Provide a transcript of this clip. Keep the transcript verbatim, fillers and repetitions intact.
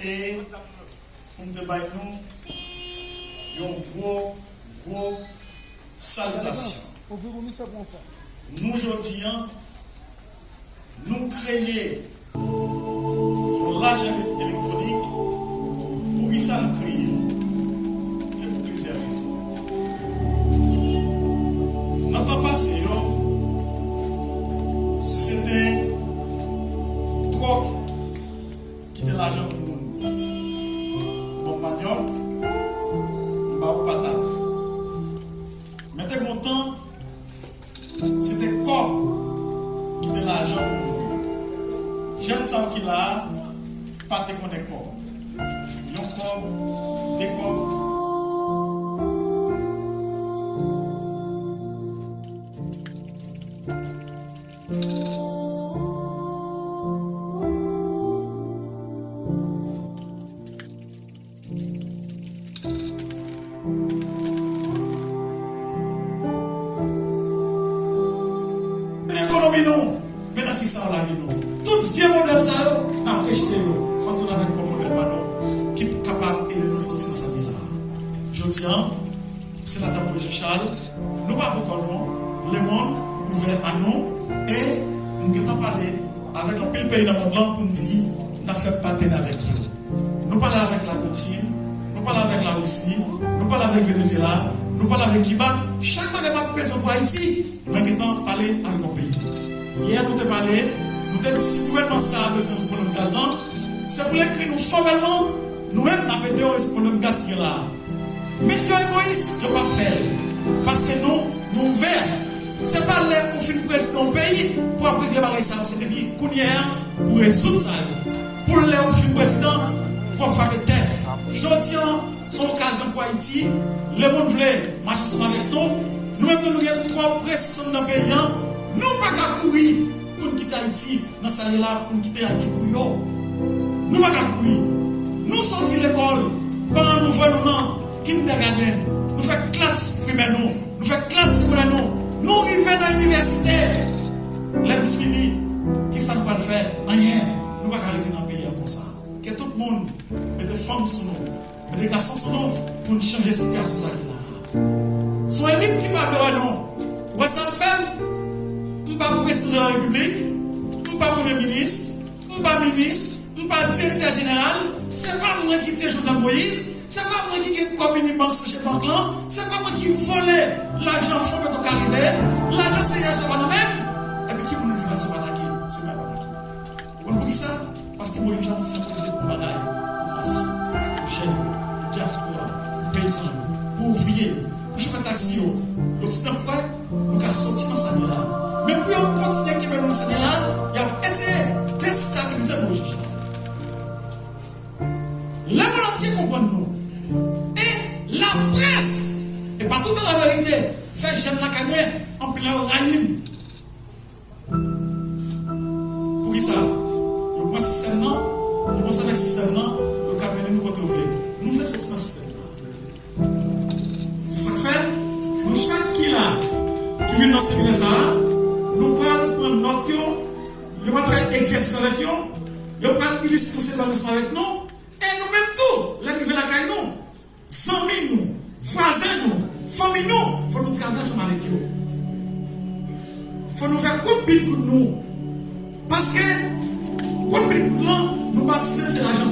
E pou m te bay nou yon gwo, gwo salitasyon. Nou, jodi a, nou kreye yon lajan elektwonik. Poukisa nou kreye l? Se pou plizyè rezon. Nan tan pase yo, se te twòk ki te lajan pou moun. Ban m manyòk, m ba ou patat. Men te gon tan, se te kòb ki te lajan pou moun. Jèn sa yo ki la a pa te konnen kòb. Yon kòb, de kòb. Ekonomi nou, men nan kisa yo lage nou. Tout vye modèl sa yo, n ap rejte yo. Fò n tounen avèk bon modèl pa nou, ki kapab ede nou soti nan sa n ye la a. Jodi a, se la Tanpri Jean Charles, nou pa pou kò nou, lemonn ouvè a nou, e nou gentan pale avèk anpil peyi nan mond lan pou n di n ap fè patnè avèk yo. Nou pale avèk Lakonsin, nou pale avèk Larisi, nou pale avèk Venezyela, nou pale avèk Kiba. Chak bagay m ap bezwen pou Ayiti, mwen gentan pale avèk yon peyi. Yè nou te pale, nou te di si gouvènman sa a bezwen rezoud pwoblèm gaz lan, se pou l ekri nou fòmèlman, nou menm n ap ede yo rezoud pwoblèm gaz ki gen la a. Men yo egoyis, yo p ap fè l. Paske nou, nou ouvè. Se pa lè ou fin prezidan yon peyi pou w ap regle bagay sa yo. Se depi kounye a pou w rezoud sa yo. Pou lè ou fin prezidan, pou w ap frape tè. Jodi a, se yon okazyon pou Ayiti. Lemonn vle mache ansanm avèk nou. Nou menm tou, nou gen twòp resous anndan peyi a. Nou pa ka kouri pou n kite Ayiti nan sa l ye la pou n kite Ayiti pou yo. Nou pa ka kouri. Nou soti lekòl, paran nou voye nou nan kindergarten, nou fè klas primè nou, nou fè klas segondè nou, nou rive nan inivèsite. Lè n fini, kisa nou pral fè? Anyen. Nou pa ka rete nan peyi a konsa. Ke tout moun mete fanm sou nou. Mete gason sou nou pou n chanje sitiyasyon sa ki la a. Se yon elit ki pa vle wè nou. Ou wè sa k fè m? M pa prezidan de la repiblik, m pa premye minis, m pa minis, m pa direktè jeneral, se pa mwen ki tiye Jovenel Moïse, se pa mwen ki gen kòb Unibank, Sogebank lan, se pa mwen ki vòlè lajan Fon Petro Karibe, lajan C H A pa nou menm, epi ki moun nou jwenn sou Pataki? Se mwen Pataki. Ou konn poukisa? Paske Moyiz Jan te senbolize pou bagay, pou nasyon, pou jèn, pou dyaspora, pou peyizan yo, pou ouvriye yo, pou chofè taksi yo. Loksidan kwè nou ka soti nan sa nou ye la. Men pou yo kontinye kenbe nou nan sa nou ye la, y ap eseye destabilize Moyiz Jan. Lemonn antye konprann nou. E laprès, e pa tout laverite, fè jèn lakay mwen, anpil nan yo rayi m. Poukisa? Yo pran sistèm nan, yo panse avèk sistèm nan, yo ka mennen nou kote yo vle. Nou vle soti nan sistèm nan. Se sa k fè, nou chak ki la, ki vin nan seminè sa a, nou pral pran nòt yo, yo pral fè egzèsis avèk yo, yo pral ilistre yon seri bagay ansanm avèk nou, e nou menm tou, lè n rive lakay nou, zanmi nou, vwazen nou, fanmi nou, fò nou travay ansanm avèk yo. Fò nou fè kout bit kout nou. Paske kout bit kout lan, nou batize l, se lajan.